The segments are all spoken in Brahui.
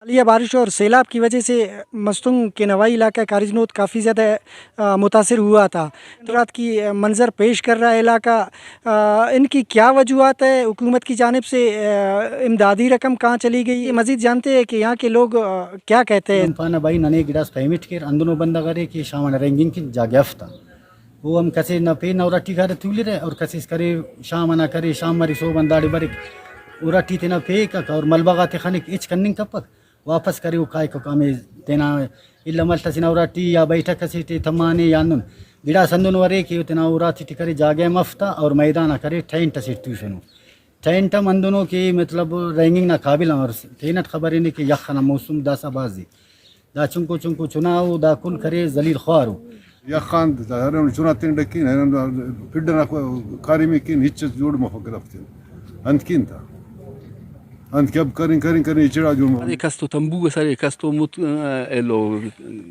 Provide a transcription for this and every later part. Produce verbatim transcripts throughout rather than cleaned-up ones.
حالیہ بارش اور سیلاب کی وجہ سے مستونگ کے نوائی علاقہ کاری جنوت کافی زیادہ، آ، متاثر ہوا تھا۔ رات کی، آ، منظر پیش کر رہا ہے علاقہ۔ آ، ان کی کیا وجوہات ہے؟ حکومت کی جانب سے، آ، امدادی رقم کہاں چلی گئی؟ مزید جانتے ہیں کہ یہاں کے لوگ، آ، کیا کہتے ہیں؟ نم پانہ بھائی، ننے گڑاس پیمٹ کیر، ہندنو بندغ ارے کہ شام ئنا رنگنگ کن جاگہ اف تا۔ او ہم کسے نا پین نا اراٹی کارہ تولرہ، اور کسیس کرے شام ئنا کرے، شام مرے صوب آن داڑے بریک، اراٹی تینا پیکک اور ملبہ غاتے خنک، ہچ کننگ کپک۔ واپس کرے او کائک ہمے تینا الم الت ئسے نا اراٹی یا بیٹھک ئسے ٹی تمانے یا ہندن۔ گڑاس ہندنو ارے کہ او تینا اراتے ٹی کرے جاگہ ہم اف تا اور میدان آ کرے ٹینٹ ئسے ٹی توسنو۔ ٹینٹ ہم ہندنو کہ مطلب رہینگنگ نا قابل ہم ارس۔ تینٹ خبرینے کہ یخ ئنا موسم داسہ بھازے۔ دا چنکو چنکو چنا ءُ، دا کل کرے ذلیل خوار ءُ۔ یخان دا ہرن چنا تنگ ڈکین، ہرن پڈ ئنا کاریمے کین، ہچ اس جوڑ مفک گرفت۔ انت کین تا؟ انت کہ اب کرین کرین کرین چڑا جوڑ مفک۔ ارے کس تو تمبو اس ارے، کس تو مت-، ایلو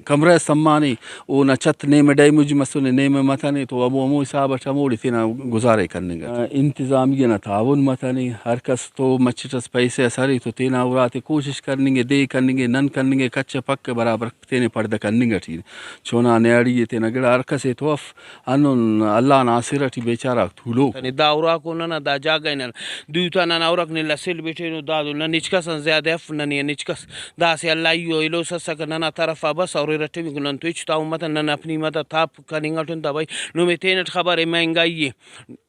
کمرہ اس تمانے، اونا چھت نیمہ ڈیمیج مسنے، نیمہ متنے، تو ہمو، ہمو حساب اٹ ہموڑے تینا گزارہ کننگ اٹ۔ انتظامیہ نا تعاون متنے، ہر کس تو مچٹ اس پیسہ اس ارے تو تینا اراتے کوشش کننگے، دے کننگے، نن کننگے، کچ پک برابر تینے پڑدہ کننگ اٹی۔ چنا نیاڑی ءِ تینا گڑا ہر کس ءِ تو اف، ہندن اللہ نا آسرہ ٹی بیچارہ غاک تولوک۔ ننے دا اراکو ننا دا جاگہ ءِ نن دوتا ننا اراک نن لسل بٹینو دادو نن ہچکس آن زیادہ اف، ننے آن ہچکس داسہ اللہ ای او ایلوس اسکہ ننا طرف آ بس اور ارٹمیکو نن تو ہچ تعاون متن، نن اپنی مدد تاپ کننگ اٹن تا بھائی نمے تینٹ خبرے مہنگائی ءِ۔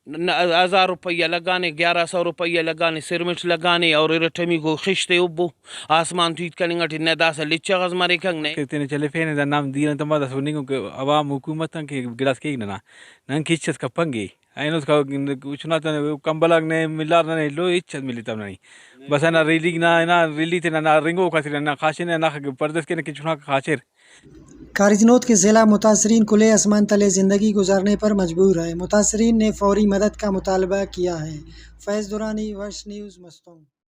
نہ، ہزار روپیہ لگانے، گیارہ سو روپیہ لگانے، سرمٹ لگانے اور ارٹمیکو خشت ءِ ابو آسمان تو ہیت کننگ اٹی نہ داسہ لچغ اس مریکک نہ۔ کہ تینے چلیفینے دا نام دیر آن تما داسہ ہننگک عوام حکومت آن کہ گڑاس کیک ننا، نن کہ ہچ اس کپنگے۔ اینو اس کا چناتا کمبل آک نئے ملار ننے ایلو ہچ اس ملیتو ننے۔ بس ہندا ریلیک نا، ہنا ریلی تینا نا رنگوک آ تینا نا خاشن نا ناخک پردہ اس کینہ کہ چناک خاشر۔ کاری جنوت کے ضلع متاثرین کھلے آسمان تلے زندگی گزارنے پر مجبور ہیں۔ متاثرین نے فوری مدد کا مطالبہ کیا ہے۔ فیض درانی، وش نیوز، مستونگ۔